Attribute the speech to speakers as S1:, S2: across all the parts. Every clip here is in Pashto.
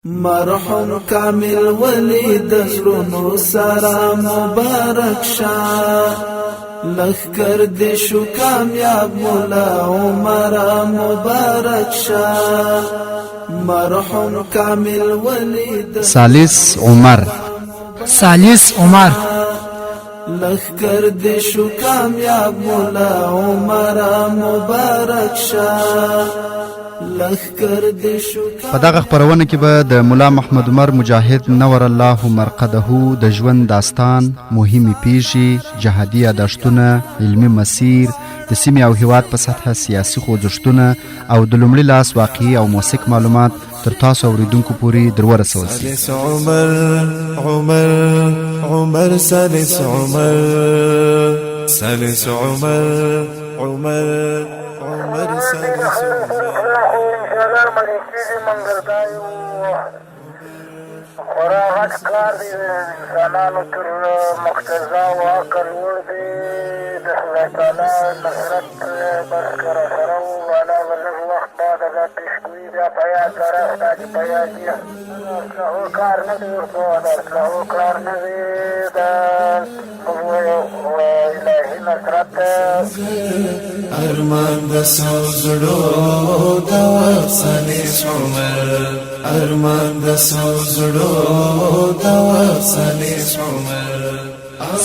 S1: مرحوم کامل ولی د زړونو سره مبارک شه، لخر دې شو کامیاب مولا عمر مبارک شه. مرحوم کامل ولی د
S2: ثالث عمر.
S3: ثالث عمر.
S1: لخر دې شو کامیاب مولا عمر مبارک شه، لخر دې شو.
S2: په دغه خپرونه کې به د ملا محمد عمر مجاهد نور الله مرقده د ژوند داستان، مهمې پیښې، جهادي یادښتونه، علمي مسیر، د سیمې او هیواد په سطحه سیاسي خوځښتونه او د لومړي لاس واقعي او موثق معلومات تر تاسو اوریدونکو پورې در ورسول شي.
S4: ثالث عمر، عمر، عمر، ثالث عمر، ثالث عمر، عمر، عمر، ثالث عمر.
S5: انشاءالله منې کېږي، مګر دا یو خورا غټ کار دی، د انسانانو تر مقتضا او عقل لوړ دی. د خدای تعالی نصرت بس که راسره و، والا به لږ وخت بعد دا پیشګویي بیا په یاد لره، ستا چې په یاد دي. اسلحو کار نه دی ورته، د اسلحو کار نه دی، د الهي نصرت.
S4: ارمان د سو زړو د وخت ثالث عمر، ارمان د سو زړو د وخت ثالث عمر.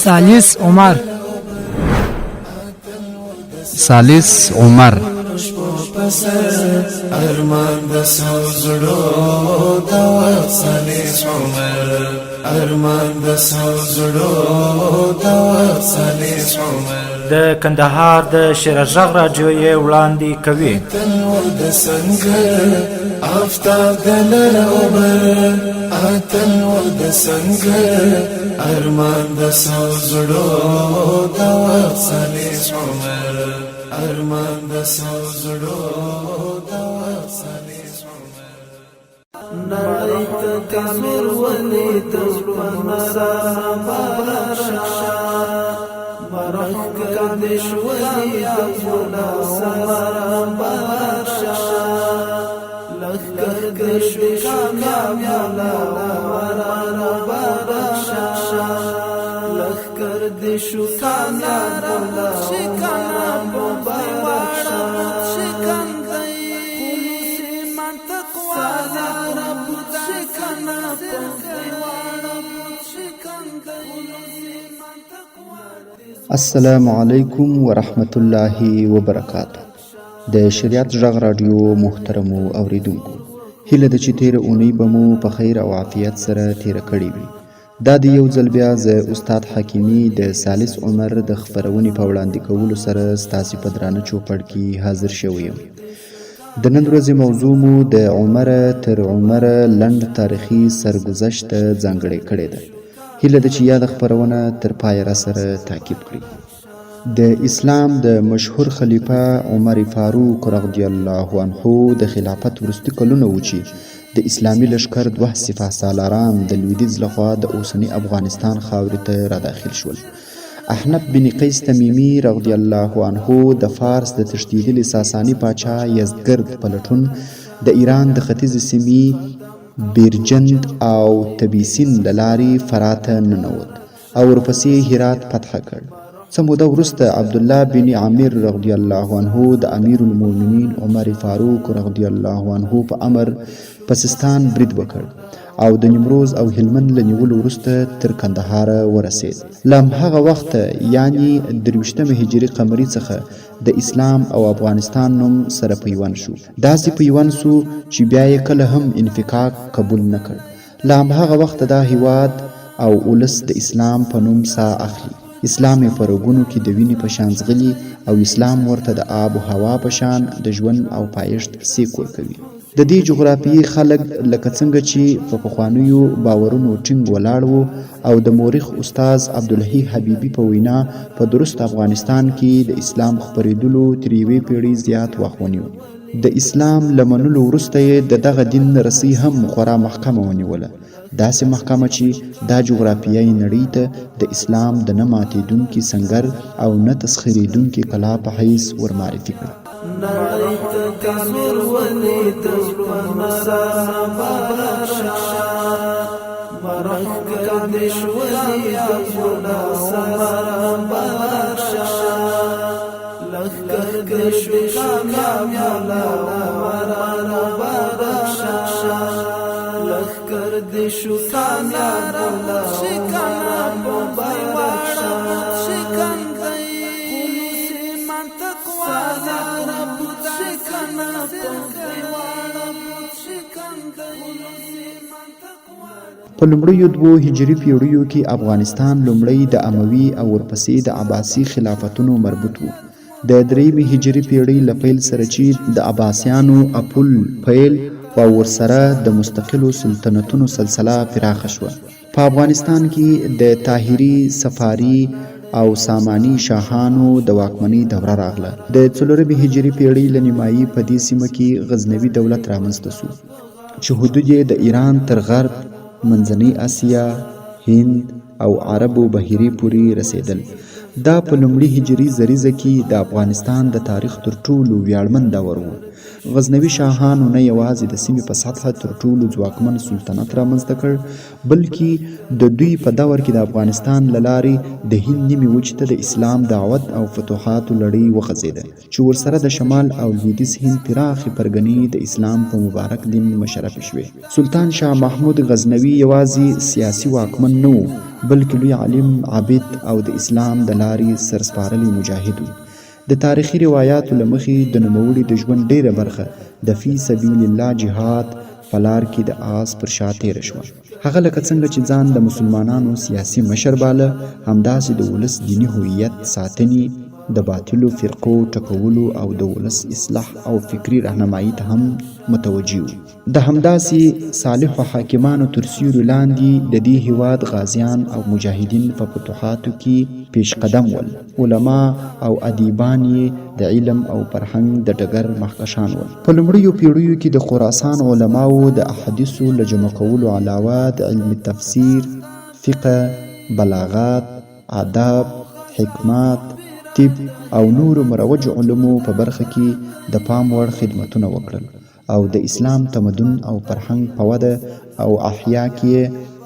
S3: ثالث عمر.
S2: ثالث عمر.
S4: ارمان د سو زړو د وخت ثالث عمر، ارمان د سو زړو د وخت ثالث عمر.
S6: د کندهار د شیرغږ راډیو یې وړاندې کوي.
S4: اتل و د سنګر آفتاب د لر او بر، اتل و د سنګر، ارمان د سو زړو د وخت ثالث عمر، ارمان د سو زړو د وخت ثالث عمر.
S1: نړۍ ته کامل ولی د زړونو سره مبارک شه، مرحوم دې شو ولي د زړونو سره مبارک شه، لخر دې شو کامیاب مولا عمر مبارک شه، لخر دې شو کامیاب مولا عمر مبارک شه.
S2: السلام علیکم ورحمت الله وبرکاته. د شریعت غږ راډیو محترمو اوریدونکو، هیله ده چې تېره اونۍ به مو په خیر او عافیت سره تېره کړې وي. دا دی یو ځل بیا زه استاد حکیمي د ثالث عمر د خپرونې په وړاندې کولو سره ستاسې په درانه چوپړ کې حاضر شوی یم. د نن ورځې موضوع مو د عمره تر عمره لنډ تاریخي سرګذشت ته ځانګړې کړې ده. هیله ده چې یاده خپرونه تر پایه راسره تعقیب کړئ. د اسلام د مشهور خلیفه عمر فاروق رضی الله عنه د خلافت وروستي کلونه وو چې د اسلامي لښکر دوه سپاه سالاران د لویدیځ لخوا د اوسني افغانستان خاورې ته راداخل شول. احنف بن قیس تمیمي رضی الله عنه د فارس د تښتېدلي ساساني پاچا یزدګرد په لټون د ایران د ختیځې سیمې بیرجند او تبیسین له لارې فراه ته ننوت او ورپسې یې هرات فتح کړ. څه موده وروسته عبدالله بن عامر رضی الله عنه د امیر المؤمنین عمر فاروق رضی الله عنه په امر په سیستان برید وکړ او د نیمروز او هلمند له نیولو وروسته تر کندهاره ورسید. له همهغه وخته یعنی درویشتمې هجري قمري څخه د اسلام او افغانستان نوم سره پیوند شو. داسې پیوند شو چې بیا یې کله هم انفکاک قبول نه کړ. له همهغه وخته دا هیواد او اولس د اسلام په نوم ساه اخلي. اسلام یې په رګونو کې د وینې په شان ځغلي او اسلام ورته د آب و هوا په شان د ژوند او پایښت سیک ورکوي. د دې جغرافیې خلک لکه څنګه چې په پخوانیو باورونو ټینګ ولاړ وو او د مورخ استاد عبدالحی حبیبي په وینا په درست افغانستان کې د اسلام خپرېدلو تر یوې پېړۍ زیات وخت ونیو. د اسلام له منلو وروسته یې د دغه دین رسۍ هم خورا محکمه ونیوله، داسې محکمه چې دا جغرافیه یې نړۍ ته د اسلام د نه ماتېدونکي سنګر او نه تسخیرېدونکې کلا په حیث ورمعرفي کړه.
S1: نړۍ ته کامل ولي د زړونو سره مبارک شه. لښکر دې شو مولا عمر مبارک شه، لښکر دې شو کامیاب مولا عمر مبارک شه، لښکر دې شو کامیاب مولا عمر مبارک شه.
S2: په لومړیو دوو هجري پیړیو کې افغانستان لومړی د اموي او ورپسې د عباسي خلافتونو مربوط و. د درېیمې هجري پیړۍ له پیل سره چې د عباسیانو اپول پیل او ورسره د مستقلو سلطنتونو سلسله پراخه شوه، په افغانستان کې د طاهري، صفاري او ساماني شاهانو د واکمنۍ دوره راغله. د څلورمې هجري پیړۍ له نیمایي په دې سیمه کې غزنوي دولت رامنځته شو، چې حدود یې د ایران تر غرب، منځنۍ اسیا، هند او عربو بحیرې پورې رسېدل. دا په لومړي هجري زریزه کې د افغانستان د تاریخ تر ټولو ویاړمن دور و. غزنوي شاهانو نه یوازې د سیمې په سطحه تر ټولو ځواکمن سلطنت رامنځته کړ، بلکې د دوی په دور کې د افغانستان له لارې د هند نیمې وچې ته د اسلام دعوت او فتوحاتو لړۍ وغځېده، چې ورسره د شمال او لویدیځ هند پراخې پرګنې د اسلام په مبارک دین مشرفې شوې. سلطان شاه محمود غزنوي یوازې سیاسي واکمن نه و، بلکې لوی عالم، عابد او د اسلام د لارې سرسپارلی مجاهد و. د تاریخي روایاتو له مخې د نوموړي د ژوند ډېره برخه د فی سبیل الله جهاد په لار کې د آس پر شا تېره شوه. هغه لکه څنګه چې ځان د مسلمانانو سیاسي مشر باله، همداسې د ولس دیني هویت ساتنې، د باطلو فرقو ټکولو او د ولس اصلاح او فکري رهنمایي ته هم متوجه و. د همداسې صالحو حاکمانو تر سیوري لاندې د دې هیواد غازیان او مجاهدین په فتوحاتو کې پیش قدم ول، علما او ادیبان یې د علم او فرهنګ د ډګر مخکښان ول. په لومړیو پیړیو کې د خراسان علماوو د احادیثو له جمع کولو علاوه د علم تفسیر، فقه، بلاغات، آداب، حکمت، طب او نورو مروجو علومو په برخه کې د پام وړ خدمتونه وکړل او د اسلام تمدن او فرهنګ په وده او احیا کې یې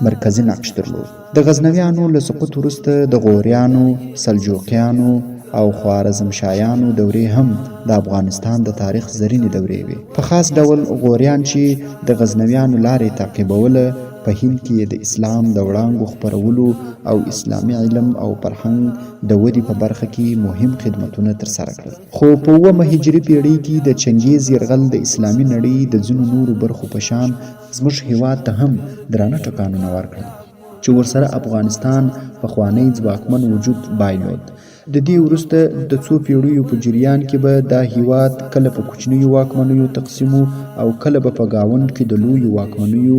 S2: مرکزي نقش درلود. د غزنویانو له سقوط وروسته د غوریانو، سلجوقیانو او خوارزمشاهیانو دورې هم د افغانستان د تاریخ زرینې دورې وې. په خاص ډول غوریان چې د غزنویانو لار یې تعقیبوله، په هند کې یې د اسلام د وړانګو خپرولو او اسلامي علم او فرهنګ د ودې په برخه کې مهم خدمتونه ترسره کړل. خو په اوومه هجري پیړۍ کې د چنګیز یرغل د اسلامي نړۍ د ځینو نورو برخو په شان زموږ هیواد ته هم درانه ټکانونه ورکړل، چې ورسره افغانستان پخوانی ځواکمن وجود بایلود. د دې وروسته د څو پیړیو په جریان کې به دا هیواد کله په کوچنیو واکمنیو تقسیم او کله به په ګاونډ کې د لویو واکمنیو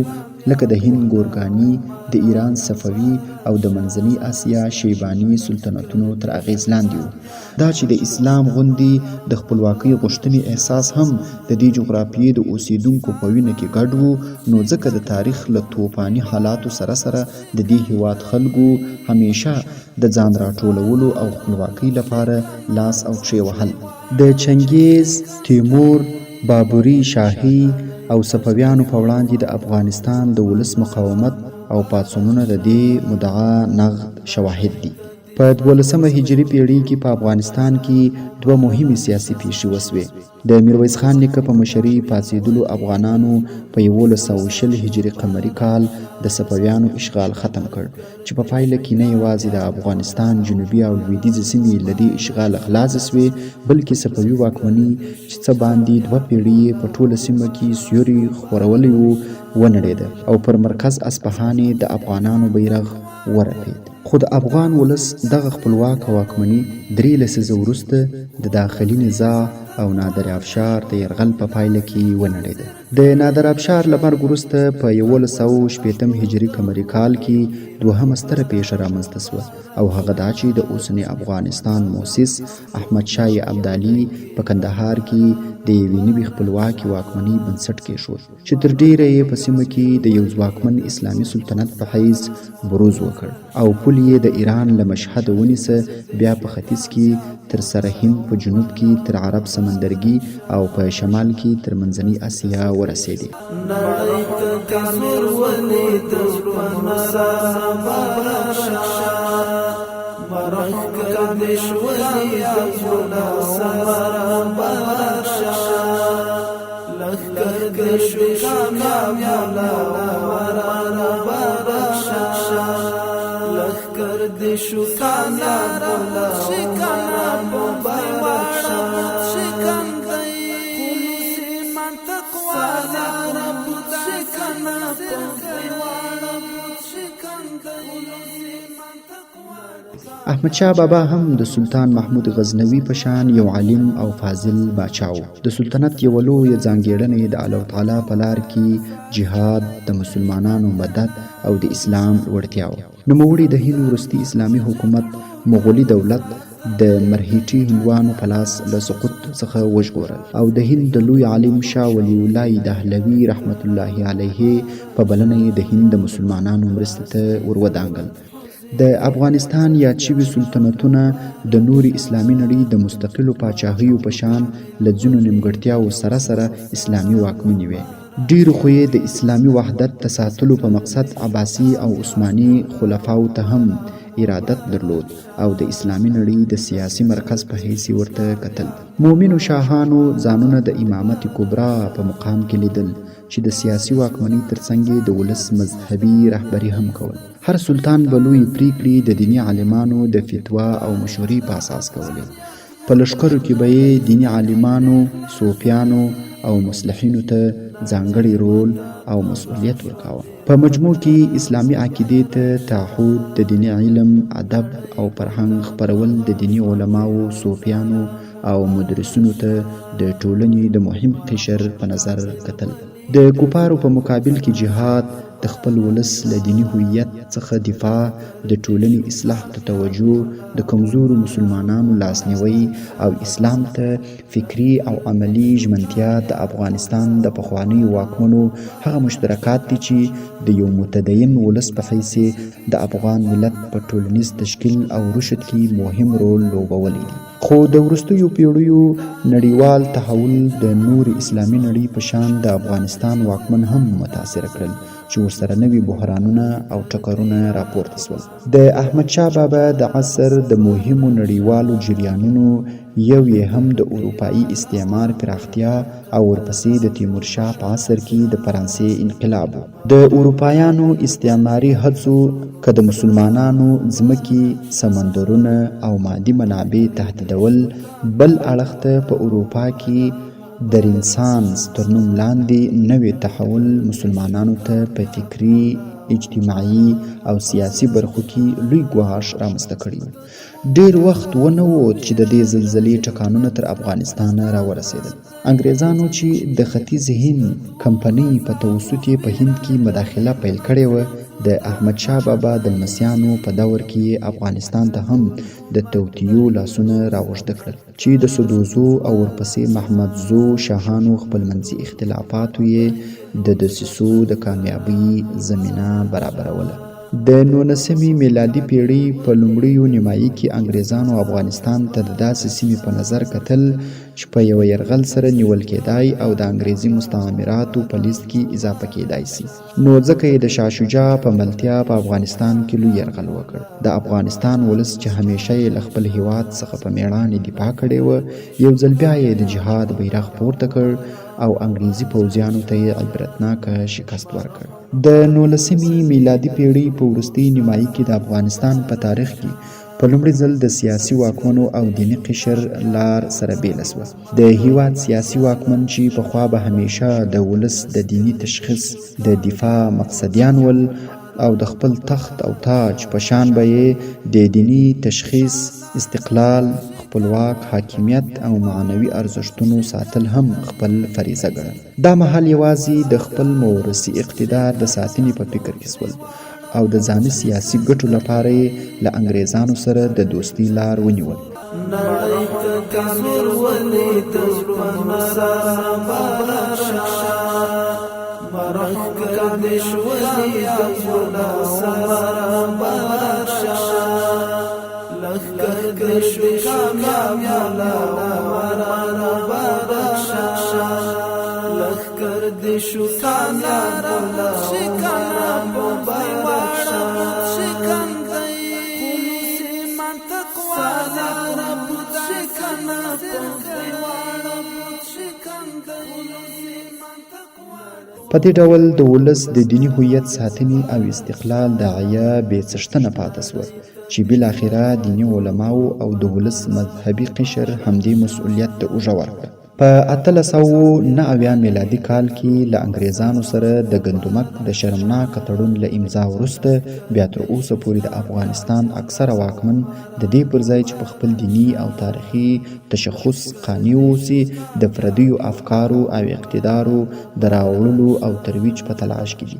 S2: لکه د هند ګورګاني، د ایران صفوي او د منځنۍ اسیا شیباني سلطنتونو تر اغېز لاندې و. دا چې د اسلام غوندې د خپلواکۍ غوښتنې احساس هم د دې جغرافیې د اوسېدونکو په وینه کې ګډ و، نو ځکه د تاریخ له توپاني حالاتو سره سره د دې هیواد خلکو همیشه د ځان راټولولو او خپلواکۍ لپاره لاس او پښې وهل. د چنګیز، تیمور، بابري شاهي او صفویانو په وړاندې د افغانستان د ولس مقاومت او پاڅونونه د دې مدعا نغد شواهد دي. په دولسمه هجري پیړۍ کې په افغانستان کې دوه مهمې سیاسي پیښې وسوې. د میرویس خان نیکه په مشرۍ پاڅېدلو افغانانو په 1120 هجري قمري کال د صفویانو اشغال ختم کړ، چې په پایله کې نه یوازې د افغانستان جنوبي او لویدیځې سیمې له دې اشغاله خلاصې شوې، بلکې صفوي واکمنۍ چې څه باندې دوه پیړۍ یې په ټوله سیمه کې سیوری خورولی و، ونړېده او پر مرکز اصفهان یې د افغانانو بیرغ ورپېد. خو د افغان ولس دغه خپلواکه واکمني درې لسیزې وروسته د داخلي نزاع او نادر افشار د یرغل په پایله کې ونړېده. د نادر افشار له مرګ وروسته په 1160 هجري قمري کال کې دوهمه ستره پیښه رامنځته شوه، او هغه دا چې د اوسني افغانستان موسس احمد شاه ابدالي په کندهار کې د یوې نوې خپلواکې واکمنۍ بنسټ کېښود، چې تر ډېره یې په سیمه کې د یو ځواکمن اسلامي سلطنت په حیث بروز وکړ او پولې یې د ایران له مشهده ونیسه بیا په ختیځ ختیځ کې تر سره هند، په جنوب کې تر عرب سمندرګي او په شمال کې تر منځنۍ اسیا ورسېدې.
S1: نړۍ ته کامل ولید زړونو سره مبارک شه، مرخ دې شولې د زړونو سره مبارک شه، لخر دې شو کامیاب عمر مبارک شه، لخر دې شو کامیاب عمر مبارک شه.
S2: احمدشاه بابا هم د سلطان محمود غزنوي په شان یو عالم او فاضل باچا و. د سلطنت یوه لویه ځانګړنه یې د الله تعالی په لار کې جهاد، د مسلمانانو مدد او د اسلام لوړتیا وه. نوموړي د هند وروستي اسلامي حکومت مغولي دولت د مرهټي هندوانو په لاس له سقوط څخه وژغورل او د هند د لوی عالم شاه ولی الله دهلوي رحمت الله علیه په بلنه یې د هند د مسلمانانو مرستې ته ور ودانګل. د افغانستان یاد شوي سلطنتونه د نورې اسلامي نړۍ د مستقلو پاچاهیو په شان له ځینو نیمګړتیاوو سره سره اسلامي واکمنې وې. ډېرو خو یې د اسلامي وحدت د ساتلو په مقصد عباسي او عثماني خلفاوو ته هم ارادت درلود او د اسلامي نړۍ د سیاسي مرکز په حیث یې ورته کتل. مؤمنو شاهانو ځانونه د امامت کبرا په مقام کې لیدل چې د سیاسي واکمنۍ ترڅنګ یې د ولس مذهبي رهبري هم کول. هر سلطان به لویې پرېکړې د دیني عالمانو د فتوا او مشورې په اساس کولې. په لښکرو کې به یې دیني عالمانو، صوفیانو او مصلحینو ته ځانګړی رول او مسؤلیت ورکاوه. په مجموع کې اسلامي عقیدې ته تعهد، د دیني علم، ادب او فرهنګ خپرول د دیني علماوو، صوفیانو او مدرسینو ته د ټولنې د مهم قشر په نظر کتل، د کفارو په مقابل کې جهاد، د خپل ولس له دیني هویت څخه دفاع، د ټولنې اصلاح ته توجه، د کمزورو مسلمانانو لاسنیوی او اسلام ته فکري او عملي ژمنتیا د افغانستان د پخوانیو واکمنو هغه مشترکات دي چې د یو متدین ولس په حیث یې د افغان ملت په ټولنیز تشکیل او رشد کې مهم رول لوبولی دی. خو د وروستیو پیړیو نړیوال تحول د نورې اسلامي نړۍ په شان د افغانستان واکمن هم متاثر کړل چې ورسره نوي بحرانونه او ټکرونه راپورته شول. د احمدشاه بابا د عصر د مهمو نړیوالو جریانونو یو یې هم د اروپایي استعمار پراختیا او ورپسې د تیمورشاه په عصر کې د فرانسې انقلاب و. د اروپایانو استعماري هڅو که د مسلمانانو ځمکې، سمندرونه او مادي منابع تهدیدول، بل اړخ ته په اروپا کې د رنسانس تر نوم لاندې نوی تحول مسلمانانو ته په فکري، اجتماعي او سیاسي برخو کې لوی ګواښ رامنځته کړی و. ډېر وخت ونه ووت چې د دې زلزلې ټکانونه تر افغانستانه راورسېدل. انګرېزانو چې د ختیځ هند کمپنۍ په توسط یې په هند کې مداخله پیل کړې وه، د احمدشاه بابا د لمسیانو په دور کې یې افغانستان ته هم د توطیو لاسونه رااوږده کړل چې د سدوزو او ورپسې محمدزو شاهانو خپلمنځي اختلافاتو یې د دسیسو د کامیابۍ زمینه برابروله. د نولسمې میلادي پیړۍ په لومړیو نیمایي کې انګریزانو افغانستان ته د داسې سیمې په نظر کتل چې په یوه یرغل سره نیول کېدای او د انګریزي مستعمراتو په لیست کې اضافه کېدای سي، نو ځکه یې د شاه شجاع په ملتیا په افغانستان کې لوی یرغل وکړ. د افغانستان ولس چې همیشه یې له خپل هیواد څخه په میړانې دفاع کړې وه، یو ځل بیا یې د جهاد بیرغ پورته کړ او انګریزي پوځیانو ته یې عبرتناکه شکست ورکړ. د نولسمې میلادي پیړۍ په وروستۍ نیمایي کې د افغانستان په تاریخ کې په لومړي ځل د سیاسي واکمنو او دیني قشر لار سره بېله سوه. د هیواد سیاسي واکمن چې پخوا به همیشه د ولس د دیني تشخیص د دفاع مقصدیان ول او د خپل تخت او تاج په شان به یې د دیني تشخیص، استقلال، خپلواک حاکمیت او معنوي ارزښتونو ساتل هم خپل فریضه ګڼل. دا مهال یوازې د خپل موروثي اقتدار د ساتنې په فکر کې سول او د ځاني سیاسي ګټو لپاره یې له انګریزانو سره د دوستۍ لار ونیول.
S1: نړۍ ته کامل ولید زړونو سره مبارک شه، مرخ دې شولې د زړونو سره مبارک شه. لښکر دې شو کامیاب ملا عمر مبارک شه، لښکر دې شو کامیاب ملا عمر مبارک شه.
S2: په دې ډول د ولس د دیني هویت ساتنې او استقلال داعیه بې څښتنه پاته شوه، چې بالاخره دیني علماو او د ولس مذهبي قشر همدې مسؤلیت ته اوږه ورکړه. په 1879 میلادي کال کې له انګریزانو سره د ګندمک د شرمناک تړون له امضا وروسته بیا تر اوسه پورې د افغانستان اکثره واکمن د دې پر ځای چې په خپل دیني او تاریخي تشخص قانع اوسي، د پردیو افکارو او اقتدارو د راوړلو او ترویج په تلاش کې دي،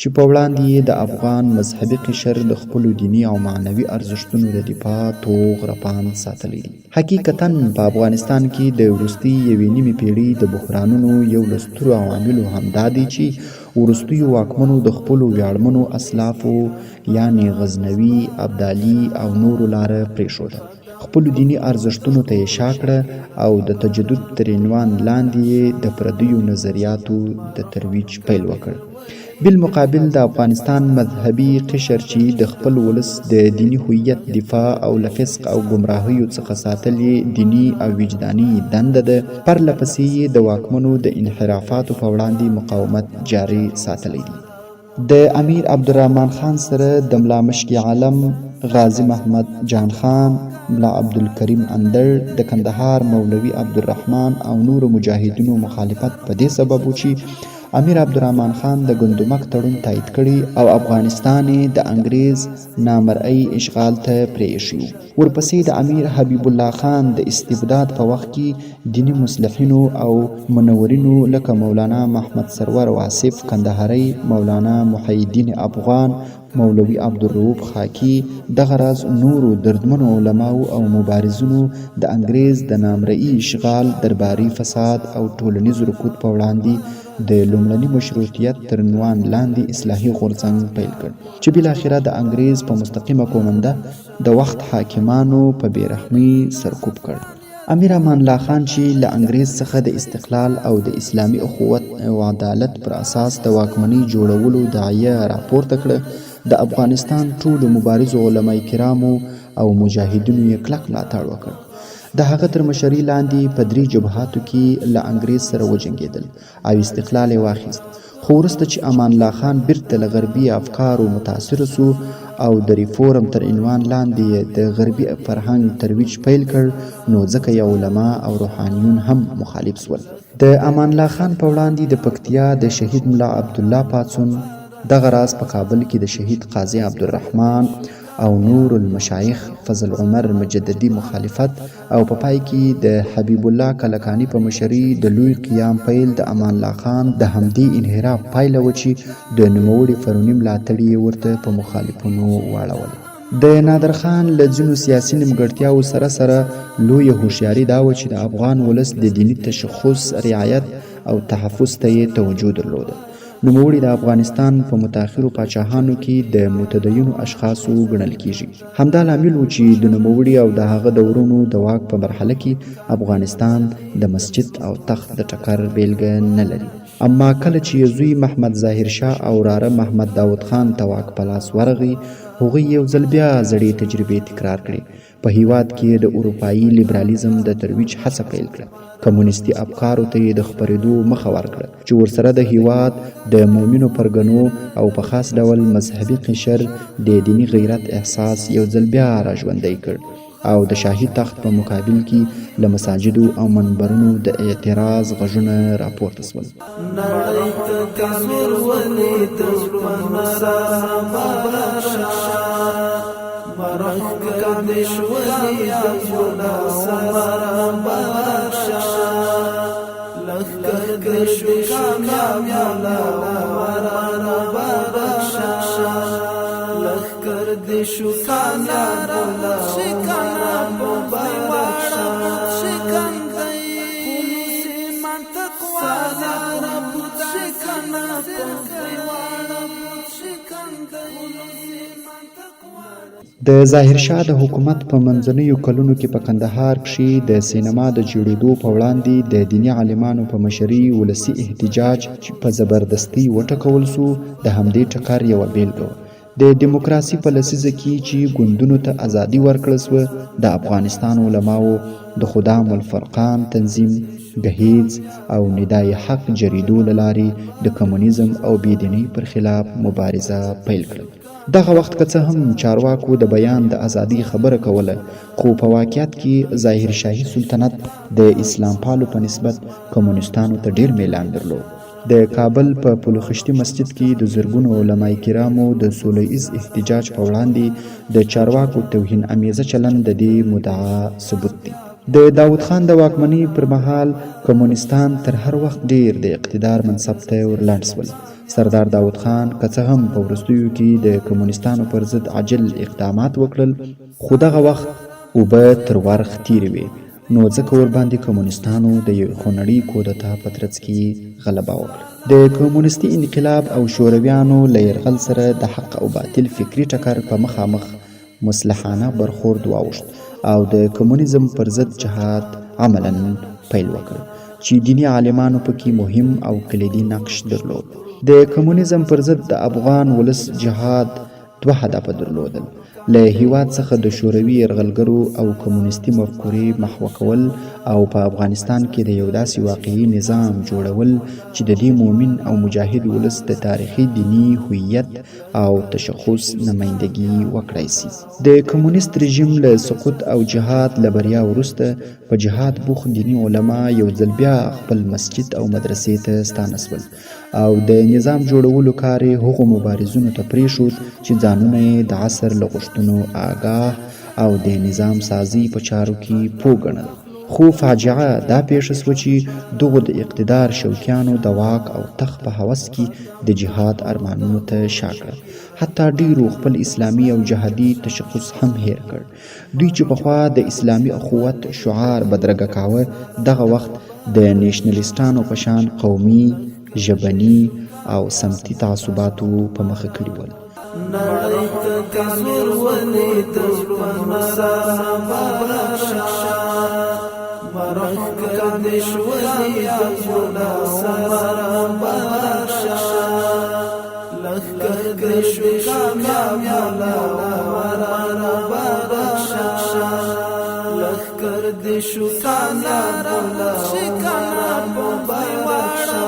S2: چې په وړاندې یې د افغان مذهبي قشر د خپلو دیني او معنوي ارزښتونو د دفاع توغ رپاند ساتلی دی. حقیقتاً په افغانستان کې د وروستۍ یوې نیمې پېړۍ د بحرانونو یو له سترو عواملو هم دا دی چې وروستیو واکمنو د خپلو ویاړمنو اسلافو یعنې غزنوي، ابدالي او نورو لاره پرېښوده، خپلو دیني ارزښتونو ته یې شا کړه او د تجدد تر عنوان لاندې یې د پردیو نظریاتو د ترویج پیل وکړ. بالمقابل د افغانستان مذهبي قشر چې د خپل ولس د دیني هویت دفاع او له فسق او ګمراهیو څخه ساتل یې دیني او وجداني دنده ده، پرله پسې یې د واکمنو د انحرافاتو په وړاندې مقاومت جاري ساتلی دی. د امیر عبدالرحمن خان سره د ملا مشکي عالم، غازي محمد جان خان، ملا عبدالکریم اندړ، د کندهار مولوي عبدالرحمن او نورو مجاهدینو مخالفت په دې سبب و چې امیر عبدالرحمن خان د ګندمک تړون تایید کړی او افغانستان یې د انګریز نامرئی اشغال ته پرې ایښی و. ورپسې د امیر حبیب الله خان د استبداد په وخت کې دیني مصلحینو او منورینو لکه مولانا محمد سرور واصف کندهاری، مولانا محی الدین افغان، مولوي عبدالروف خاکي، دغه راز نورو دردمنو علماوو او مبارزینو د انګریز د نامرئی اشغال، درباري فساد او ټولنیز رکود په وړاندې د لومړني مشروطیت تر عنوان لاندې اصلاحي غورځنګ پیل کړ، چې بالاخره د انګریز په مستقیمه قومنده د وخت حاکمانو په بې رحمۍ سرکوب کړ. امیر امان الله خان چې له انګریز څخه د استقلال او د اسلامي اخوت او عدالت پر اساس د واکمنۍ جوړولو داعیه راپورته کړه، د افغانستان ټولو مبارزو علماء کرامو او مجاهدینو یې کلک ملاتړ وکړ. د هغه تر مشرۍ لاندې په درې جبهاتو کې له انګریز سره وجنګېدل او استقلال یې واخیست. خو وروسته چې امان الله خان بیرته له غربي افکارو متاثر سو او د ریفورم تر عنوان لاندې یې د غربي فرهنګ ترویج پیل کړ، نو ځکه یې علما او روحانیون هم مخالف سول. د امان الله خان په وړاندې د پکتیا د شهید ملا عبدالله پاڅون، دغه راز په کابل کې د شهید قاضي عبدالرحمن او نور المشایخ فضل عمر مجددي مخالفت او په پای کې د حبیب الله کلکاني په مشرۍ د لوی قیام پیل د امان الله خان د همدې انحراف پایله وه چې د نوموړي فروني ملاتړي یې ورته په مخالفونو واړول. د نادر خان له ځینو سیاسي نیمګړتیاوو سره سره لویه هوښیاري دا وه چې د افغان ولس د دیني تشخص رعایت او تحفظ ته یې توجه درلوده. نوموړي د افغانستان په متأخرو پاچاهانو کې د متدینو اشخاصو ګڼل کیږي. همدا لامل و چې د نوموړي او د هغه د وروڼو د واک په مرحله کې افغانستان د مسجد او تخت د ټکر بیلګه نه لري. اما کله چې یې زوی محمد ظاهر شاه او وراره محمد داود خان ته واک په لاس ورغی، هغوی یو ځل بیا زړې تجربې تکرار کړې. په هیواد کې یې د اروپایي لیبرالیزم د ترویج هڅه پیل کړه، کمونیستي افکارو ته یې د خپرېدو مخه ورکړه، چې ورسره د هیواد د مومنو پرګنو او په خاص ډول مذهبي قشر د دیني غیرت احساس یو ځل بیا راژوندی کړ او د شاهي تخت په مقابل کې له مساجدو او منبرونو د اعتراض غږونه راپورته شول.
S1: نړۍ ته کامل ولید زړونو سره مبارک شه، مرحبا دې شولې د زړونو سره مبارک شه، لښکر دې شو کامیاب عمر مبارک شه، لښکر دې شو کامیاب عمر مبارک شه.
S2: د ظاهرشاه د حکومت په منځنیو کلونو کې په کندهار کښې د سینما د جوړېدو په وړاندې د دیني عالمانو په مشرۍ ولسي احتجاج چې په زبردستۍ وټکول شو، د همدې ټکر یوه بېلګه وه. د دیموکراسي په لسیزه کې چې ګوندونو ته ازادي ورکړل شوه، د افغانستان علماوو د خدام الفرقان تنظیم، ګهیځ او ندای حق جریدو له لارې د کمونیزم او بې دینۍ پر خلاف مبارزه پیل کړل. دغه وخت که څه هم چارواکو د بیان د ازادۍ خبره کوله، خو په واقعیت کې ظاهرشاهي سلطنت د اسلامپالو په نسبت کمونستانو ته ډېر میلان درلود. د کابل په پلخشتي مسجد کې د زرګونو علماء کرامو د سوله ییز احتجاج په وړاندې د چارواکو توهین امیزه چلند د دې مدعا ثبوت دی. د داود خان د واکمنۍ پر مهال کمونستان تر هر وخت ډېر د اقتدار منصب ته ورلنډ شول. سردار داود خان که څه هم په وروستیو کې د کمونستانو پر ضد عاجل اقدامات وکړل، خو دغه وخت اوبه تر ورخ تېرې وې، نو ځکه ورباندې کمونستانو د یوې خونړۍ کودتا په ترڅ کې غلبه وکړه. د کمونستي انقلاب او شورویانو له یرغل سره د حق او باطل فکري ټکر په مخامخ مسلحانه برخورد واوښت او د کمونیزم پر ضد جهاد عملاً پیل وکړ چې دیني عالمانو پکې مهم او کلیدي نقش درلود. د کمونیزم پر ضد د افغان ولس جهاد دوه هدفه درلودل، له هیواد څخه د شوروي یرغلګرو او کمونیستي مفکورې محوه کول او په افغانستان کې د یو داسې واقعي نظام جوړول چې د دې مؤمن او مجاهد ولس د تاریخي دیني هویت او تشخص نمایندګي وکړای سي. د کمونیست رژیم له سقوط او جهاد له بریا وروسته په جهاد بوخت دیني علما یو ځل بیا خپل مسجد او مدرسې ته ستانه سول او د نظام جوړولو کار یې هغو مبارزینو ته پرېښود چې ځانونه یې د عصر له غوښتنو آګاه او د نظام سازۍ په چارو کې پوه ګڼل. خو فاجعه دا پېښه شوه چې دغو د اقتدار شوقیانو د واک او تخت په هوس کې د جهاد ارمانونو ته شا کړه، حتی ډېرو خپل اسلامي او جهادي تشخص هم هېر کړ. دوی چې پخوا د اسلامي اخوت شعار بدرګه کاوه، دغه وخت د نېشنلسټانو په شان قومي، ژبني او سمتي تعصباتو په مخه کړي ول.
S1: نړۍ ته دې زور ولید زړونو سره مبارک شه مرحکر دې شولې د زړونو سره مبارک شه لښکر دې شو کامیاب مولا عمر مبارک شه لښکر دې شو کامیاب مولا عمر مبارک شه.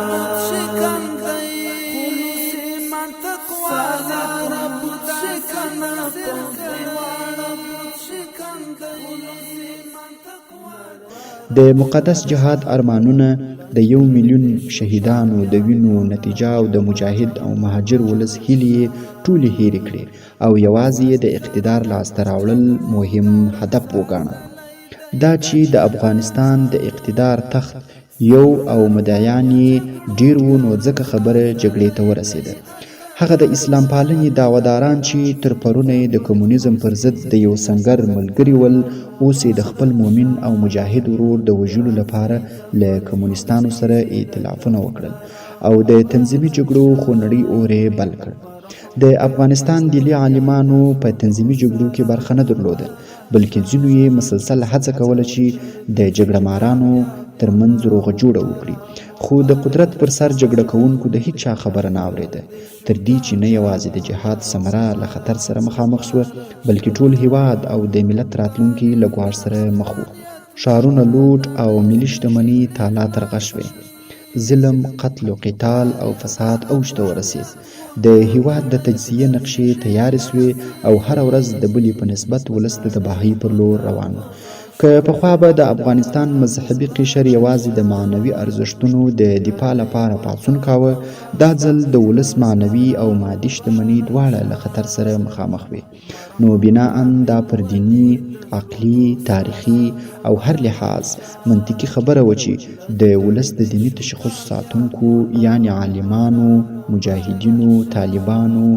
S2: د مقدس جهاد ارمانونه د یو میلیون شهیدانو د وینو نتیجه او د مجاهد او مهاجر ولس هیلې یې ټولې هیرې کړې او یوازې یې د اقتدار لاسته راوړل مهم هدف وګاڼه. دا چې د افغانستان د اقتدار تخت یو او مدعیان یې ډېر وو نو ځکه خبره جګړې ته ورسېده. هغه د اسلام پالنې دعوه داران چې تر پرونه یې د کمونیزم پر ضد د یو سنګر ملګري ول اوس یې د خپل مؤمن او مجاهد ورور د وژلو لپاره له کمونستانو سره ائتلافونه وکړل او د تنظیمي جګړو خونړی اور یې بل کړ. د افغانستان دیني عالمانو په تنظیمي جګړو کې برخه نه درلوده بلکې ځینو یې مسلسل هڅه کوله چې د جګړه مارانو تر منځ روغه جوړه وکړي، خو د قدرت پر سر جګړه کوونکو د هیچا خبره نه اورېده، تر دې چې نه یوازې د جهاد ثمره له خطر سره مخامخ شوه، بلکې ټول هیواد او د ملت راتلونکی له ګواښ سره مخ و. ښارونه لوټ او ملي شتمنۍ تالا ترغه شوې. ظلم، قتل و قتال او فساد اوج ته ورسېد. د هیواد د تجزیې نقشې تیارې شوې او هره ورځ د بلې په نسبت ولس د تباهۍ پر لور روان و. که پخوا به د افغانستان مذهبي قشر یوازې د معنوي ارزښتونو د دفاع لپاره پاڅون کاوه، دا ځل د ولس معنوي او مادي شتمنۍ دواړه له خطر سره مخامخ وې. نو بناءً دا پر دیني، عقلي، تاریخي او هر لحاظ منطقي خبره وه چې د ولس د دیني تشخص ساتونکو یعنې عالمانو، مجاهدینو، طالبانو،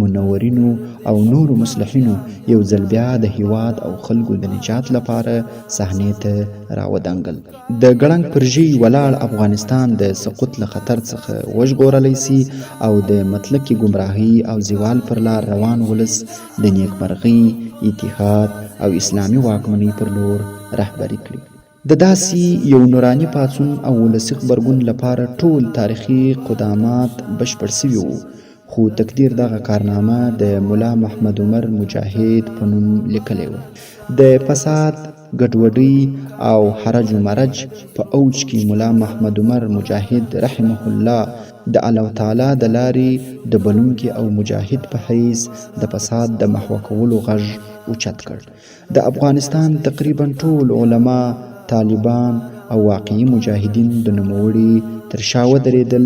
S2: منورینو او نورو مصلحینو یو ځل بیا د هیواد او خلکو د نجات لپاره صحنې ته راودانګل. د ګړنګ پر ژۍ ولاړ افغانستان د سقوط له خطر څخه وژغورلی سي او د مطلقې ګمراهۍ او زوال پر لار روان ولس د نیکمرغۍ، اتحاد او اسلامي واکمنۍ پر لور رهبري کړي. د داسې یو نوراني پاڅون او ولسي غبرګون لپاره ټول تاریخي قدامات بشپړ شوي وو، خو تقدیر دغه کارنامه د ملا محمد عمر مجاهد په نوم لیکلې وه. د فساد، ګډوډۍ او هرج و مرج په اوج کې ملا محمد عمر مجاهد رحمه الله د الله تعالی د لارې د بلونکي او مجاهد په حیث د فساد د محوه کولو غږ اوچت کړ. د افغانستان تقریبا ټول علما، طالبان او واقعي مجاهدین د نوموړي تر شا ودرېدل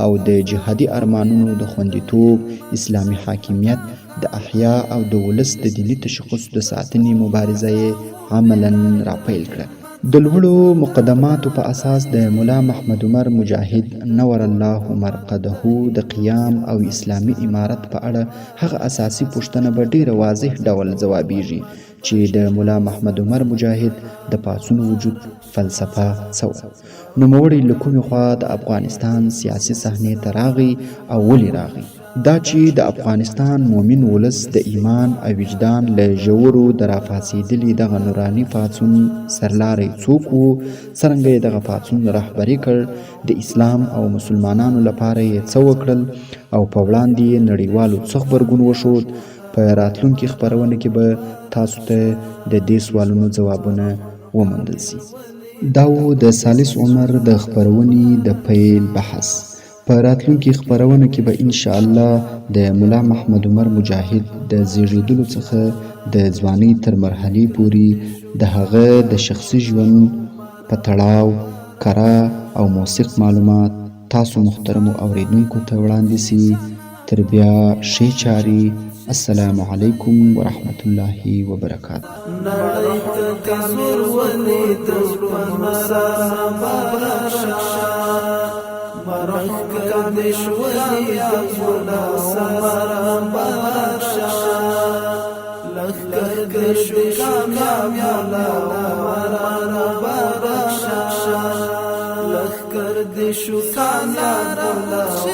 S2: او د جهادي ارمانونو د خوندیتوب، اسلامي حاکمیت د احیا او د ولس د دیني تشخص د ساتنې مبارزه یې عملاً راپیل کړه. د لوړو مقدماتو په اساس د ملا محمد عمر مجاهد نور الله مرقده د قیام او اسلامي امارت په اړه هغه اساسي پوښتنه به ډېره واضح ډول ځوابېږي چې د ملا محمد عمر مجاهد د پاڅون وجود فلسفه څه وه؟ نوموړی له کومې خوا د افغانستان سیاسي صحنې ته راغی او ولې راغی؟ دا چې د افغانستان مومن ولس د ایمان او وجدان له ژورو د راپاڅېدلي دغه نوراني پاڅون سرلاری څوک و، څرنګه یې دغه پاڅون رهبري کړ، د اسلام او مسلمانانو لپاره یې څه وکړل او په وړاندې یې نړیوالو څه غبرګون وښود، په راتلونکې خپرونه کې به تاسو ته د دې سوالونو ځوابونه وموندل شي. دا و د ثالث عمر د خپرونې د پیل بحث. په راتلونکې خپرونه کې به ان شاء الله د ملا محمد عمر مجاهد د زیږیدلو څخه د ځوانۍ تر مرحلې پورې د هغه د شخصي ژوند په تړاو کره او موثق معلومات تاسو محترمو اوریدونکو ته وړاندې سي. تر بیا ښې چارې. السلام علیکم ورحمت الله وبرکاته.
S1: نړۍ ته دې زور ولید زړونو سره مبارک شه، لښکر دې شو ولید زړونو سره مبارک شه، لښکر دې شو کامیاب عمر مبارک شه، لښکر دې شو کامیاب.